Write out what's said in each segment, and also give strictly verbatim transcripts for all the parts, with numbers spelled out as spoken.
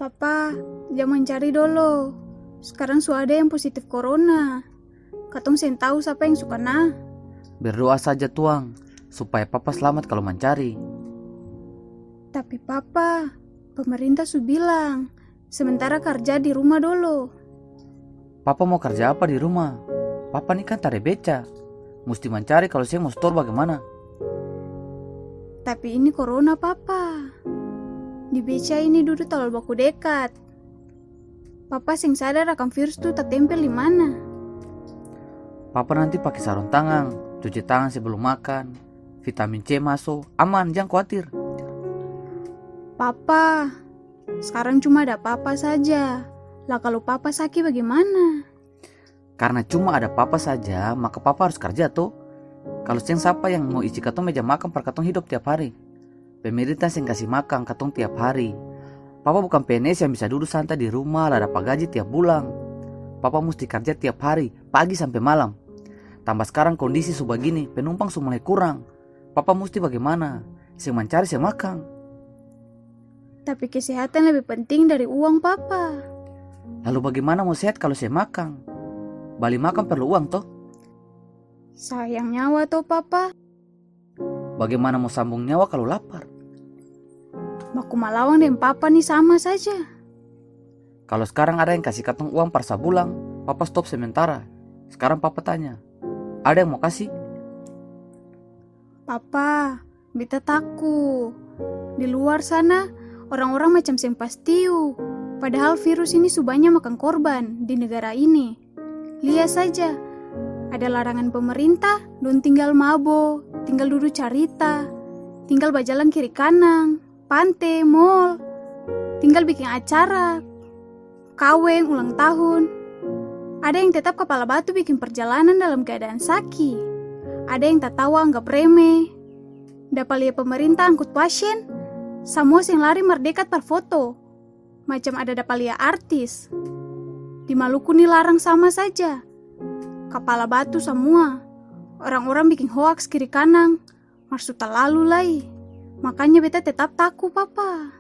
Papa, jang mancari dolo. Skarang su ada yang positif korona. Katong seng tau sapa yang su kana. Berdoa saja, Tuang, supaya Papa slamat kalu mancari. Tapi Papa, pemerintah su bilang, sementara karja di rumah dolo. Papa mo karja apa di rumah? Papa ni kan tare beca. Musti mancari, kalu seng mo stor bagimana? Tapi ini korona, Papa. Di beca ini dudu talalu baku dekat. Papa seng sadar akang virus tu tatempel di mana. Papa nanti pake sarung tangang, cuci tangan sebelum makan, vitamin C maso, aman, jang kuatir. Papa, skarang cuma ada Papa saja. La kalu Papa saki bagimana? Karna cuma ada Papa saja, maka Papa harus karja to. Kalu seng, sapa yang mo isi katong meja makang par katong hidop tiap hari? Pemerintah seng kasi makang katong tiap hari. Papa bukang P N S yang bisa dudu santa di rumah la dapa gaji tiap bulang. Papa musti karja tiap hari, pagi sampe malam. Tamba skarang kondisi su bagini, penumpang su mulai kurang. Papa musti bagimana? Seng mancari seng makang. Tapi kesehatan lebe penting dari uang, Papa. Lalu bagimana mo sehat kalu seng makang? Bali makang perlu uang to? Sayang nyawa to, Papa. Bagimana mo sambung nyawa kalu lapar? Baku malawang deng Papa ni sama saja. Kalu skarang ada yang kasi katong uang par sabulang, Papa stop sementara. Skarang Papa tanya, ada yang mo kasi? Papa, beta taku. Di luar sana, orang-orang macam seng pastiu. Padahal virus ini su banya makang korban di negara ini. Lia saja, ada larangan pemerintah, dong tinggal mabo, tinggal dudu carita, tinggal bajalang kiri kanang, pante, mall, tinggal biking acara, kaweng, ulang tahun. Ada yang tetap kapala batu biking perjalanan dalam keadaan saki. Ada yang tatawa anggap reme. Dapa lia pemerintah angkut pasien, samua seng lari mar dekat par foto. Macam ada dapa lia artis. Di Maluku ni larang sama saja. Kapala batu samua. Orang-orang biking hoaks kiri kanang. Mar su talalu lai. Makanya beta tetap taku, Papa.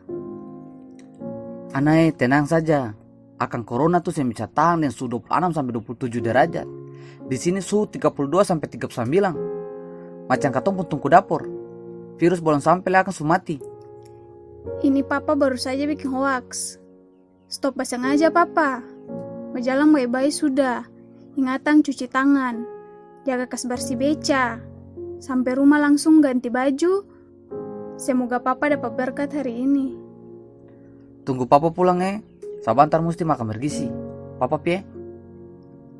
Anae, tenang saja. Akang korona tu seng bisa tahang deng suhu dua puluh anam sampe dua puluh tujuh derajat. Di sini suhu tiga puluh dua sampe tiga puluh sambilang. Macam katong pung tungku dapor. Virus balong sampe lai akang su mati. Ini Papa baru saja biking hoaks. Stop basengaja, Papa. Bajalang bae-bae sudah. Ingatang cuci tangan. Jaga kas barsi beca. Sampe rumah langsung ganti baju. Semoga Papa dapa berkat hari ini. Tunggu Papa pulang e. Sabantar musti makang bergisi. Papa pi e.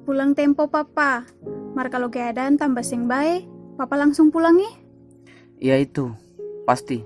Pulang tempo, Papa. Mar kalo keadaan tamba seng bae, Papa langsung pulang e. Iya itu, pasti.